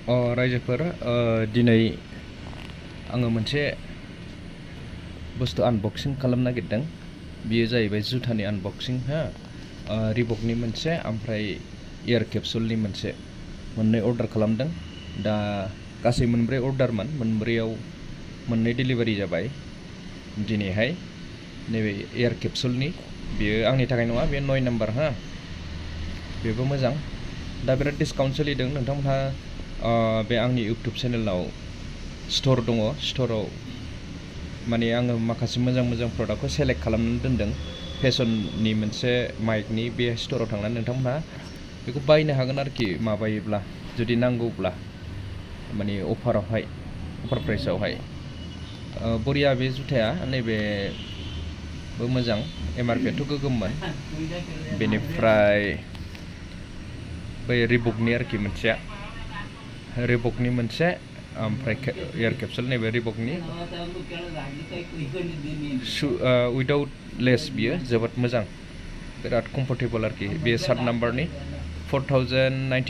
रायजोफोर दिनै आङो मोनसे बुस्थु आनबक्सिं खालामनो नागिरदों। बेयो जाहैबाय जुथानि आनबक्सिं हा रिबकनि मोनसे ओमफ्राय एयार केप्सुलनि मोनसे मोननै अर्डार खालामदों। दा गासै मोनब्रै अर्डारमोन, मोनब्रैयाव मोननै डेलिभारि जाबाय दिनैहाय। नैबे एयार केप्सुलनि बेयो आंनि थाखाय नङा, बे 9 नाम्बार हा, बेबो मोजां। दा बिराद डिसकाउन्ट सोलिदों। नोंथांमोनहा बे आंनि इउटुब चेनेलाव स्ट'र दङ, स्ट'राव माने आङो माखासे मोजां मोजां प्रडाक्टखौ सेलेक्ट खालामनानै दोनदों। फेसननि मोनसे माइकनि बे स्ट'राव थांनानै नोंथांमोनहा बेखौ बायनो हागोन आरोखि, माबायोब्ला जुदि नांगौब्ला, माने अफारावहाय, अफार प्राइसआवहाय। बरिया बे जुथाया, नैबेबो मोजां, एमआरपिआथ' गोगोममोन। बेनिफ्राय बै रिबकनि आरोखि मोनसेया, रिबकनि मोनसे, ओमफ्राय एयार केप्सुल नैबे रिबकनि उइदाउट लेस, बियो जोबोद मोजां, बिराद कम्फर्टेबल आरोखि। बे 7 नाम्बारनि 4090